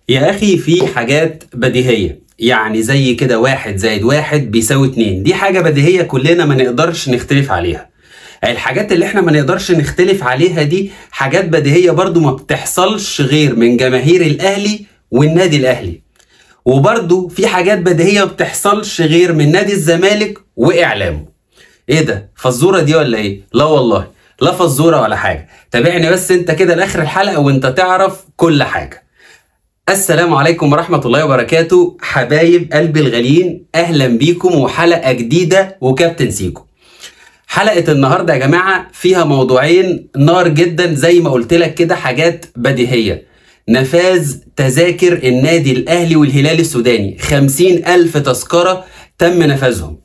يا أخي في حاجات بديهية، يعني زي كده 1 زائد 1 بيساوي 2، دي حاجة بديهية كلنا ما نقدرش نختلف عليها. الحاجات اللي احنا ما نقدرش نختلف عليها دي حاجات بديهية برضو ما بتحصلش غير من جماهير الأهلي والنادي الأهلي، وبرضو في حاجات بديهية ما بتحصلش غير من نادي الزمالك وإعلامه. ايه ده؟ فزورة دي ولا ايه؟ لا والله لا فزورة ولا حاجة، تابعني بس انت كده لآخر الحلقة وانت تعرف كل حاجة. السلام عليكم ورحمة الله وبركاته حبايب قلبي الغاليين، أهلا بيكم وحلقة جديدة وكابتن سيكو. حلقة النهاردة يا جماعة فيها موضوعين نار جدا زي ما قلت لك كده، حاجات بديهية. نفاذ تذاكر النادي الأهلي والهلال السوداني 50,000 تذكرة تم نفاذهم،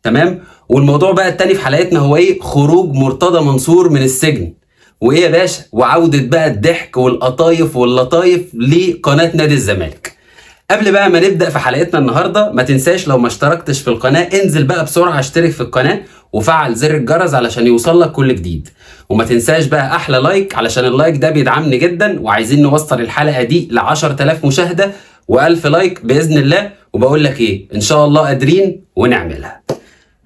تمام؟ والموضوع بقى التاني في حلقتنا هو ايه؟ خروج مرتضى منصور من السجن، وايه يا باشا؟ وعودة بقى الضحك والقطايف واللطايف لقناة نادي الزمالك. قبل بقى ما نبدأ في حلقتنا النهاردة ما تنساش لو ما اشتركتش في القناة انزل بقى بسرعة اشترك في القناة وفعل زر الجرس علشان يوصل لك كل جديد، وما تنساش بقى احلى like علشان ال like ده بيدعمني جدا، وعايزين نوصل الحلقة دي ل 10,000 مشاهدة و1000 like بإذن الله. وبقول لك ايه، ان شاء الله قادرين ونعملها.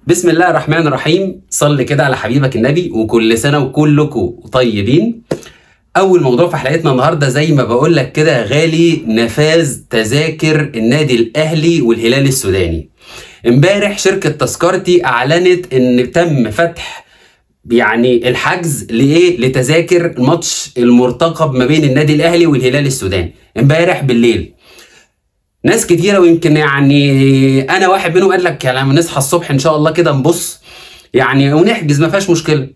بسم الله الرحمن الرحيم، صل كده على حبيبك النبي، وكل سنة وكلكم طيبين. أول موضوع في حلقتنا النهاردة زي ما بقول لك كده يا غالي، نفاذ تذاكر النادي الأهلي والهلال السوداني. امبارح شركة تذكرتي أعلنت إن تم فتح يعني الحجز لإيه؟ لتذاكر الماتش المرتقب ما بين النادي الأهلي والهلال السوداني امبارح بالليل. ناس كتيرة ويمكن يعني أنا واحد منهم قال لك يعني نصحى الصبح إن شاء الله كده نبص يعني ونحجز ما فيهاش مشكلة.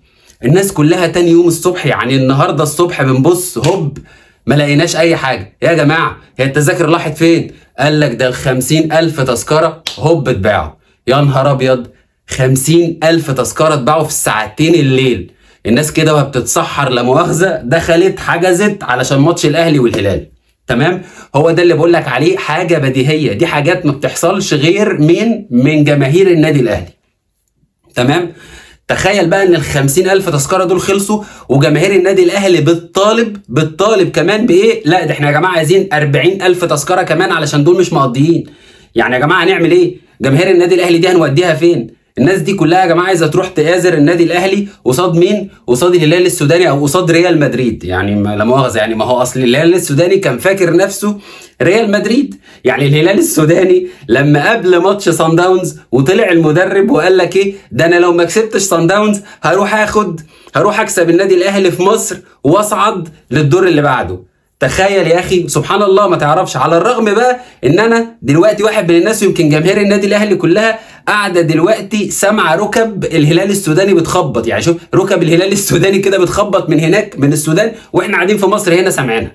الناس كلها تاني يوم الصبح يعني النهارده الصبح بنبص هوب ما لقيناش أي حاجة. يا جماعة هي التذاكر راحت فين؟ قال لك ده 50,000 تذكرة هوب اتباعوا. يا نهار أبيض، 50,000 تذكرة اتباعوا في الساعتين الليل. الناس كده وهي بتتسحر لا مؤاخذة دخلت حجزت علشان ماتش الأهلي والهلال، تمام؟ هو ده اللي بقول لك عليه، حاجة بديهية، دي حاجات ما بتحصلش غير من جماهير النادي الاهلي، تمام؟ تخيل بقى ان 50,000 تذكره دول خلصوا وجماهير النادي الاهلي بتطالب كمان بايه؟ لا ده احنا يا جماعة عايزين 40,000 تذكره كمان علشان دول مش مقضيين. يعني يا جماعة هنعمل ايه؟ جماهير النادي الاهلي دي هنوديها فين؟ الناس دي كلها يا جماعة عايزه تروح تآزر النادي الاهلي قصاد مين؟ قصاد الهلال السوداني او قصاد ريال مدريد، يعني لا مؤاخذة يعني ما هو اصل الهلال السوداني كان فاكر نفسه ريال مدريد. يعني الهلال السوداني لما قبل ماتش صن داونز وطلع المدرب وقال لك ايه؟ ده انا لو ما كسبتش صن داونز هروح اكسب النادي الاهلي في مصر واصعد للدور اللي بعده. تخيل يا اخي، سبحان الله ما تعرفش. على الرغم بقى ان انا دلوقتي واحد من الناس ويمكن جماهير النادي الاهلي كلها قاعدة دلوقتي سامعه ركب الهلال السوداني بتخبط، يعني شوف ركب الهلال السوداني كده بتخبط من هناك من السودان واحنا قاعدين في مصر هنا سامعينها.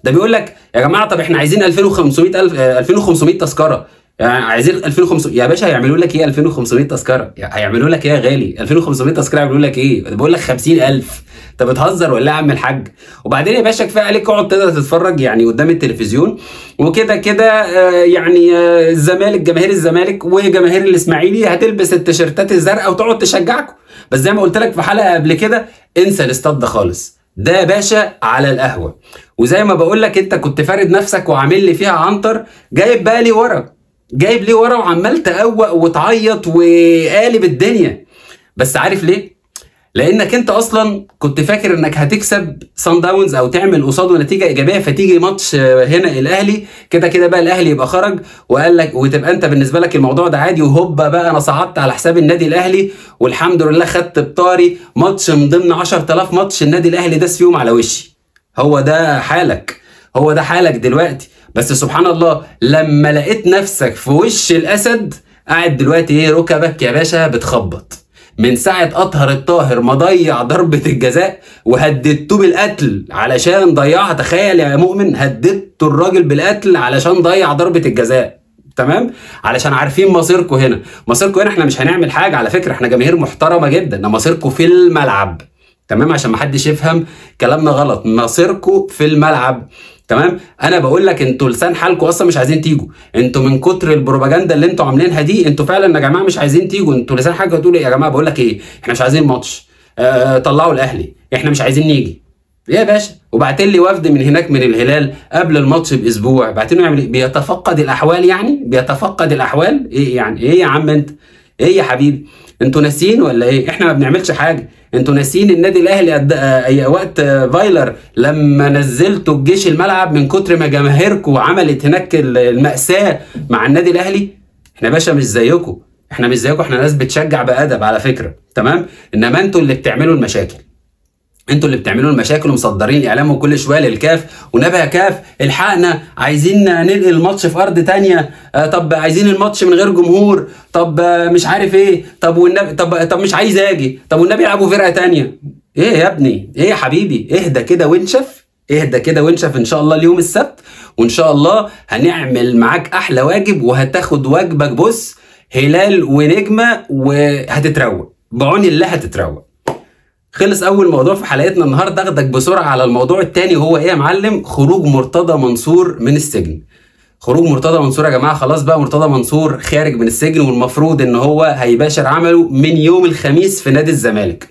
ده بيقول لك يا جماعة طب احنا عايزين 2500 تذكره، يعني عايزين 2500. يا باشا هيعملوا لك ايه 2500 تذكره؟ هيعملوا لك ايه يا غالي؟ 2500 تذكره هيعملوا لك ايه؟ بقول لك 50,000. انت بتهزر ولا يا عم الحاج؟ وبعدين يا باشا كفاية عليك اقعد تقدر تتفرج يعني قدام التلفزيون وكده كده. يعني الزمالك، جماهير الزمالك وجماهير الاسماعيلي هتلبس التيشيرتات الزرقاء وتقعد تشجعكم. بس زي ما قلت لك في حلقة قبل كده انسى الاستاد ده خالص، ده يا باشا على القهوة. وزي ما بقول لك انت كنت فارد نفسك وعامل لي فيها عنتر، جايب بقى لي ورا، جايب ليه ورا وعمال تقوق وتعيط وقالب الدنيا. بس عارف ليه؟ لانك انت اصلا كنت فاكر انك هتكسب صن داونز او تعمل قصاده نتيجة ايجابية، فتيجي ماتش هنا الاهلي كده كده بقى الاهلي يبقى خرج وقال لك، وتبقى انت بالنسبة لك الموضوع ده عادي، وهوبا بقى انا صعدت على حساب النادي الاهلي والحمد لله خدت بطاري ماتش من ضمن 10,000 ماتش النادي الاهلي داس فيهم على وشي. هو ده حالك، هو ده حالك دلوقتي. بس سبحان الله لما لقيت نفسك في وش الاسد قاعد دلوقتي ايه؟ ركبك يا باشا بتخبط. من ساعة أطهر الطاهر ما ضيع ضربة الجزاء وهددته بالقتل علشان ضيعها. تخيل يا مؤمن، هددته الراجل بالقتل علشان ضيع ضربة الجزاء، تمام؟ علشان عارفين مصيركم هنا، مصيركم هنا احنا مش هنعمل حاجة على فكرة، احنا جماهير محترمة جدا، مصيركم في الملعب، تمام؟ عشان ما حدش يفهم كلامنا غلط، مصيركم في الملعب، تمام؟ انا بقول لك انتوا لسان حالكم اصلا مش عايزين تيجوا، انتوا من كتر البروباجندا اللي انتوا عاملينها دي انتوا فعلا يا جماعة مش عايزين تيجوا. انتوا لسان حالكم تقولوا يا جماعة بقول لك ايه، احنا مش عايزين ماتش، طلعوا الاهلي، احنا مش عايزين نيجي. ايه يا باشا؟ وبعتين لي وفد من هناك من الهلال قبل الماتش باسبوع، بعتينه يعمل ايه؟ بيتفقد الاحوال يعني؟ بيتفقد الاحوال؟ ايه يعني؟ ايه يا عم انت؟ ايه يا حبيبي؟ انتوا ناسيين ولا ايه؟ احنا ما بنعملش حاجة، انتوا ناسيين النادي الاهلي وقت فايلر لما نزلتوا الجيش الملعب من كتر ما جماهيركم عملت هناك المأساة مع النادي الاهلي؟ احنا يا باشا مش زيكم، احنا مش زيكم، احنا ناس بتشجع بأدب على فكرة، تمام؟ انما انتوا اللي بتعملوا المشاكل، انتوا اللي بتعملوا المشاكل ومصدرين الاعلام وكل شوية للكاف، ونبه يا كاف الحقنا، عايزين ننقل الماتش في ارض تانية، طب عايزين الماتش من غير جمهور، طب مش عارف ايه، طب والنبي، طب مش عايز اجي، طب والنبي يلعبوا فرقه تانية. ايه يا ابني؟ ايه يا حبيبي؟ اهدى كده وانشف، اهدى كده وانشف ان شاء الله اليوم السبت، وان شاء الله هنعمل معاك احلى واجب وهتاخد واجبك. بص، هلال ونجمه وهتتروق بعون الله، هتتروق. خلص اول موضوع في حلقتنا النهارده. اخدك بسرعة على الموضوع الثاني، وهو ايه يا معلم؟ خروج مرتضى منصور من السجن. خروج مرتضى منصور يا جماعة، خلاص بقى مرتضى منصور خارج من السجن، والمفروض ان هو هيباشر عمله من يوم الخميس في نادي الزمالك.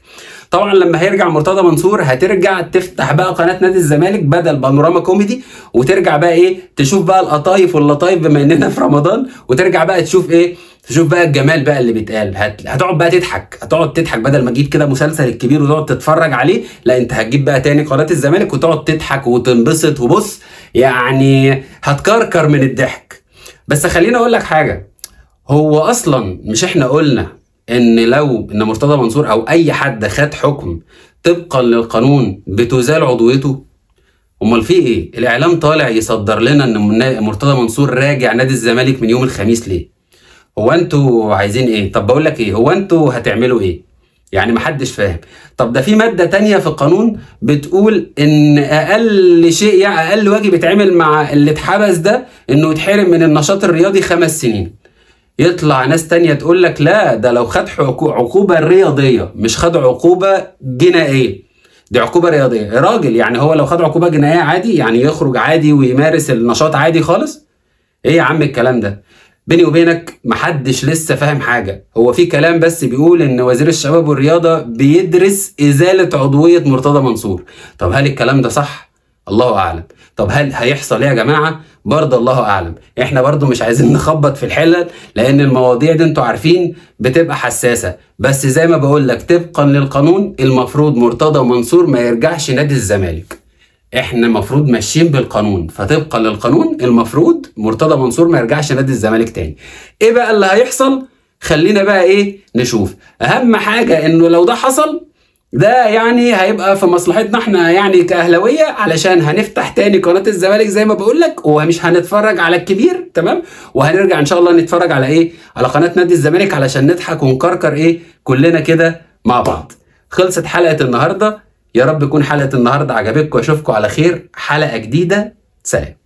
طبعا لما هيرجع مرتضى منصور هترجع تفتح بقى قناة نادي الزمالك بدل بانوراما كوميدي، وترجع بقى ايه، تشوف بقى القطايف واللطايف بما اننا في رمضان، وترجع بقى تشوف ايه، تشوف بقى الجمال بقى اللي بيتقال. هتقعد بقى تضحك، هتقعد تضحك بدل ما تجيب كده مسلسل الكبير وتقعد تتفرج عليه، لا انت هتجيب بقى تاني قناة الزمالك وتقعد تضحك وتنبسط، وبص يعني هتكركر من الضحك. بس خليني اقول لك حاجة، هو اصلا مش احنا قلنا ان لو ان مرتضى منصور او اي حد خد حكم طبقا للقانون بتزال عضويته؟ امال في ايه؟ الاعلام طالع يصدر لنا ان مرتضى منصور راجع نادي الزمالك من يوم الخميس ليه؟ هو انتوا عايزين ايه؟ طب بقول لك ايه، هو انتوا هتعملوا ايه؟ يعني محدش فاهم. طب ده في مادة تانية في القانون بتقول ان اقل شيء، يعني اقل واجب يتعمل مع اللي اتحبس ده انه يتحرم من النشاط الرياضي 5 سنين. يطلع ناس تانية تقول لك لا، ده لو خد عقوبة رياضية، مش خد عقوبة جنائية، دي عقوبة رياضية يا راجل. يعني هو لو خد عقوبة جنائية عادي يعني يخرج عادي ويمارس النشاط عادي خالص؟ ايه يا عم الكلام ده؟ بيني وبينك محدش لسه فاهم حاجة. هو في كلام بس بيقول ان وزير الشباب والرياضة بيدرس ازالة عضوية مرتضى منصور. طب هل الكلام ده صح؟ الله اعلم. طب هل هيحصل ايه يا جماعة؟ برضه الله اعلم. احنا برضه مش عايزين نخبط في الحلل لان المواضيع دي انتوا عارفين بتبقى حساسة، بس زي ما بقول لك طبقا للقانون المفروض مرتضى منصور ما يرجعش نادي الزمالك. احنا المفروض ماشيين بالقانون، فطبقا للقانون المفروض مرتضى منصور ما يرجعش نادي الزمالك تاني. ايه بقى اللي هيحصل؟ خلينا بقى ايه نشوف. اهم حاجة انه لو ده حصل ده يعني هيبقى في مصلحتنا احنا يعني كأهلاوية، علشان هنفتح تاني قناة الزمالك زي ما بقول لك، ومش هنتفرج على الكبير، تمام؟ وهنرجع ان شاء الله نتفرج على ايه؟ على قناة نادي الزمالك علشان نضحك ونكركر ايه كلنا كده مع بعض. خلصت حلقة النهاردة، يا رب يكون حلقة النهاردة عجبتكم، واشوفكم على خير حلقة جديدة. سلام.